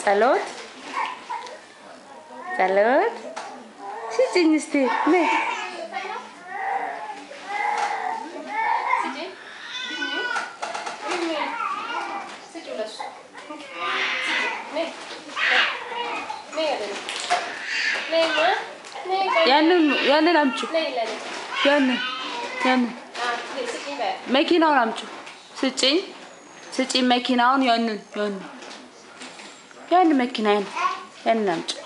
ጸሎት ጸሎት ስጭኝ እስቲ ነይ ያንን ያንን አምጪው ያንን ያንን መኪናውን አምጪው ስጭኝ ስጭኝ መኪናውን ያንን ያንን ያን መኪናን ያን አምጪው።